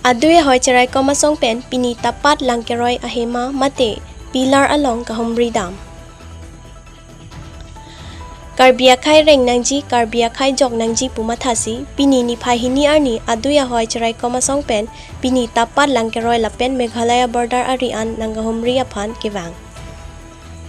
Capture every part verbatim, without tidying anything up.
Adui ahoi cheraikom asong pen pini tapat langkeroi ahema mate pillar along kahumri dam. Karbi akhei reng nangji, Karbi akhei jok nangji pu mathasi, pini niphai hini arni adui ahoi cheraikom asong pen pini tapat langkeroi lapen Meghalaya border ari an nangkahumri aphan kevang.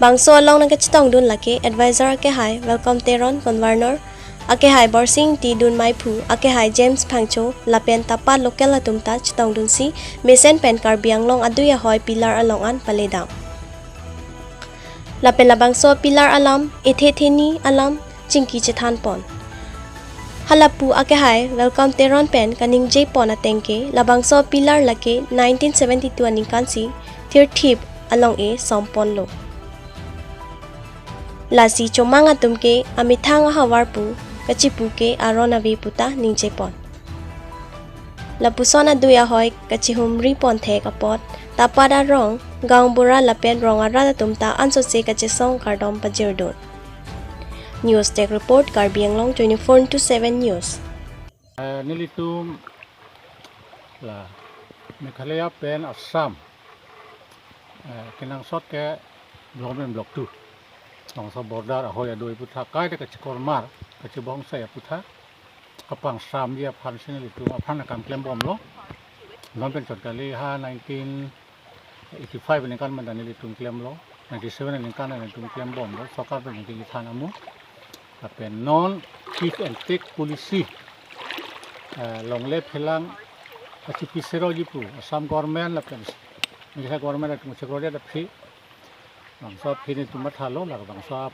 Bangso along nangkachetongdun lake advisor akehai Welcome Teron, convener akehai Borsing T Dunmaiphu, akehai James Phangcho lapen tapat local atum ta chetongdunsi mesen pen Karbi Anglong adui ahoi pillar along an paledam. Lapen labangso pillar alam ethe theni alam chingki chethan pon. Halapu akehai Welcome Teron pen kaningje pon ateng ke labangso pillar lake nineteen seventy-two aningkan si thirthip along e som ponlo. Lasi chomang atum ke amethang ahavar pu kachipu ke aron ave puta ningje pon. Lapuson adui ahoi kachihumri pon thek apot tapat arong, gaonbura lapen rong arat atum ta ansose kachesong kardom pajirdun. News Desk Report, Karbi Anglong twenty-four into seven News. Eh, nelitum la Meghalaya pen Assam, eh, kenangsot ke Block one and Block two. Bangso border ahoi adui aputhak kaita kachikormar, kachibongsai aputhak kapangsramji aphansi nelitum aphan akam klembomlo. Non pen chot kali ha nineteen eighty-five aningkan manda nelitum klemlo, ninety-seven aningkan nelitum klembomlo, sorkar pen nelitum than amu. Lapen non give and take policy, eh, longle phelang achipi seroji pu Assam government lapen Meghalaya government atum chekrodet aphi bangso aphi nelitum mathalo, la bangso ap-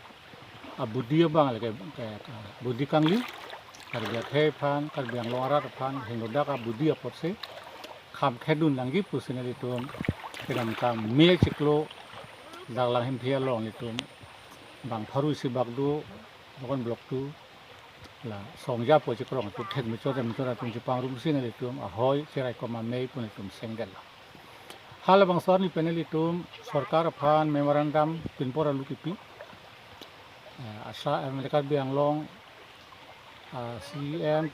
abudi abang lake, ke, ke, budi kangli, Karbi akhei aphan, Karbi Anglong arat aphan hingnodak abudi apotsi kham khedun nangji pusi nelitum kedamtang May chiklo dak Langhemphi along nelitum bang pharo isi bak do, Block one, Block two, la songja po chikrong atum thek mechot mechot atum chipangrumsi nelitum ahoi cheraikom amei pu nelitum sengdetlo. Halabangso arni pen nelitum sorkar aphan memorandum pinpor alu kipi. Eh, asa, eh, Karbi Anglong, ah, C M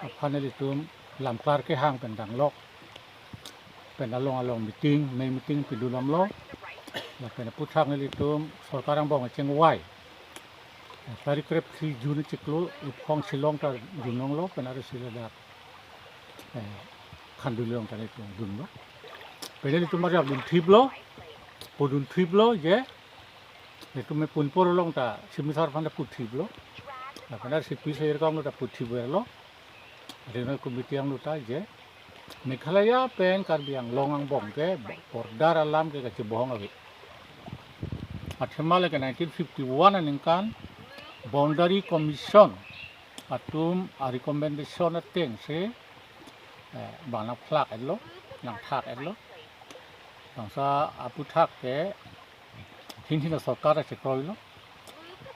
aphan nelitum lamklar kehang pen danglok. Pen along along meeting, main meeting pidun damlo. Lapen aputhak nelitum sorkar angbong chengvai. Eh, tarik krep three June chiklo iphong Shillong ta dunlonglo, pen arsi ladak, eh, Khanduli along ta nelitum dunlo. Pen nelitum arjap dunthiplo, pudun thiplo je, nelitum me pinpor along ta Chimisar aphan ta puthiplo. Lapen arsi pi seyir kanglo ta puthipverlo. Regional Committee angno ta je Meghalaya pen Karbi Anglong angbong ke border alam ke kachibohong ave. Athema lake nineteen fifty-one aningkan Boundary Commission atum a recommendation atengsi, eh, bang nangphlak etlo, nangthak etlo. Bangso aputhak ke thin thin asorkar ta chekroilo.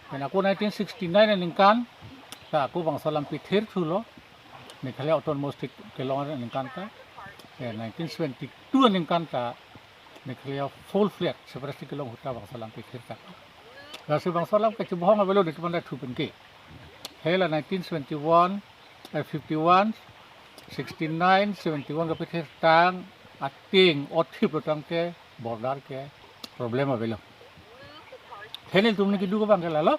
Pen ako nineteen sixty-nine aningkan ta ako bangso alam pithir thulo. Meghalaya Autonomous State kelong aningkan ta. Eh, nineteen seventy-two aningkan ta Meghalaya full fledged separate state kelong ahut ta bangso alam pithir ta. Lasi bangso alam kachibohong avelo nelitum anta thu pen ke. Hela nineteen seventy-one, eh, fifty-one, sixty-nine, seventy-one kapithir tang ateng othiplo tangte border ke problem avelo. Thenil tumni kedo abang ke lalo.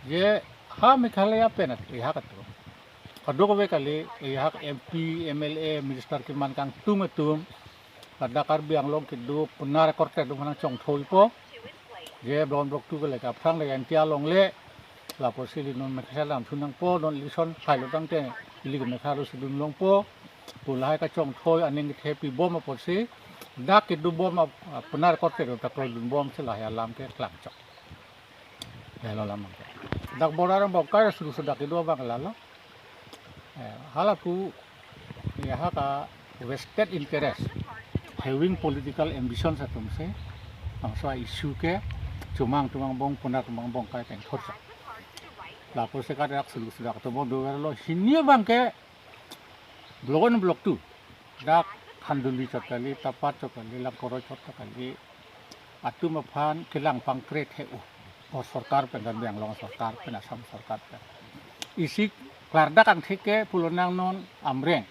Je ha Meghalaya pen at, ehak atum kadokave kali, ehak M P, M L A, minister keman kangtung atum, ladak Karbi Anglong kedo punar korte atum nangchongthoipo. Je Block one, Block two ke le kaphrang le N T R along le, lapusi ili non Meghalaya lam thu nangpo, non election phailo tangte ili ke Meghalaya lo si dunlongpo. Pu lahai kachongthoi aning kethepi bom apotsi dak kedo bom ap-, ap-, punar korte atum ta klodun bomsi lahai alam ke klangchok. Lalo lam abang ke. Dak border angbong kai suru sudak kedo abang lalo. Eh, halapu, ya, ha ka vested interest, having political ambitions atumsi bangso issue ke chomang atum angbong, punar atum angbong kai tengthor sa. Lapusi kadak suru sudak atum angbong doverlo, hini abang ke Block one, Block two, dak Khanduli chot kali, Tapat chot kali, Langkeroi chot kali, atum aphan kelang pangkre the-o, o sorkar pen, Karbi Anglong sorkar pen, Assam sorkar pen. Isi klardak angthek ke pulo nang non Amreng.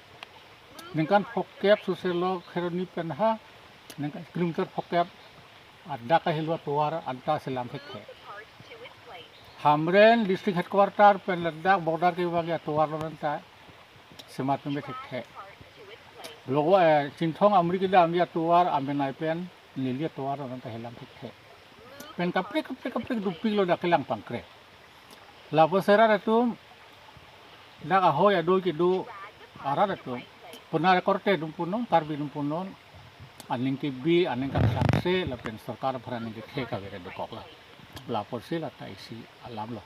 Ningkan phokep suse lo Kheroni pen ha, ningkan kilometer phokep adak ahilo atovar anta selam thekthe. Hamren district headquarter pen ladak border kevang atovar lo anta semat peme thekthe. Logo, eh, Chinthong Amri kedam atovar amenai pen neli atovar lo anta helam thekthe. Pen kaprek kaprek kaprek dopiklo dak kelang pangkre. Lapuson rat atum dak ahoi adoi kedo arat atum punar korte atum punon, Karbi atum punon, aning kebi, aning kangsangse lapen sorkar aphan aning kethe kavere dokok la. Lapuson lata isi alam lo.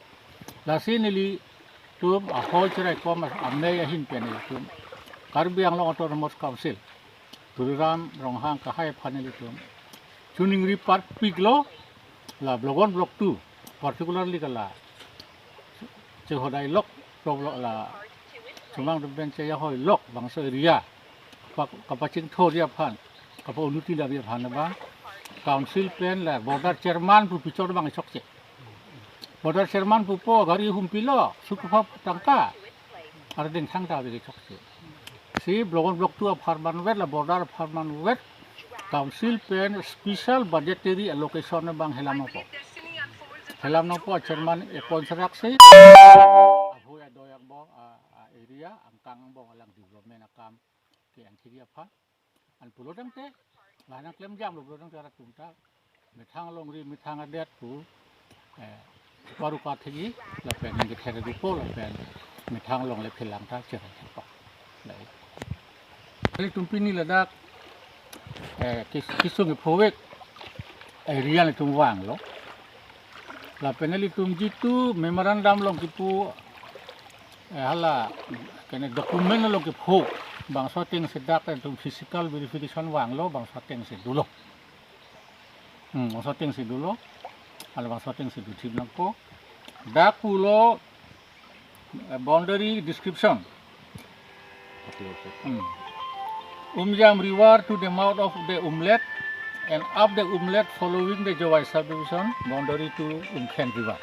Lasi nelitum ahoi cherai kom amei ahin pen nelitum Karbi Anglong Autonomous Council Tuliram Ronghang akehai aphan nelitum choningri parpiklo, la Block One, Block Two, particularly ke la chehodai lok, Block, Block la chomang atum pen chehoi lok bangso area kapa-, kapachingthurji aphan, kapa-unnoti laji aphan abang council pen la border chairman pu pichor abang chokche. Border chairman pupo gari humpilo, sukupha tangka. Ardeng thangta ave kechokche. Si Block One, Block Two apharman vet, la border apharman vet, council pen special budgetary allocation abang helam nangpo. Helam nangpo, chairman appoint seraksi. Ahoi adoi angbong, a, a area angkang angbong alang development akam ke-en thekji aphan. An pulo tangte, la nangklemjamlo pulo tangte rat atum ta methang longri methang adet pu, eh, paru pathegi, lapen ningkether dupo, lapen methang longle phelang ta chereng thepo. Lai. Nelitum pini ladak, eh, kis-, kisung iphovek area nelitum vanglo. Lapen nelitum jitu memorandum along kipu, eh, hala kene document along kipho, bangso atengsi dak nelitum physical verification vanglo, bangso atengsi dolo. Hmm, bangso atengsi dolo. Hala bangso atengsi dothip nangpo. Dak pulo, eh, boundary description. Hmm. Umjam River to the mouth of the Umlet, and up the Umlet following the Jowai subdivision boundary to Umkhen River.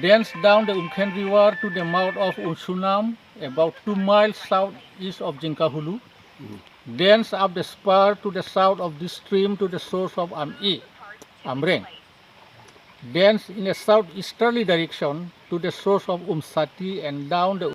Thence down the Umkhen River to the mouth of Umsunam, about two miles southeast of Jingkahulu. Thence up the spur to the south of this stream to the source of Am-e, Amreng. Thence in a southeasterly direction to the source of Umsati and down the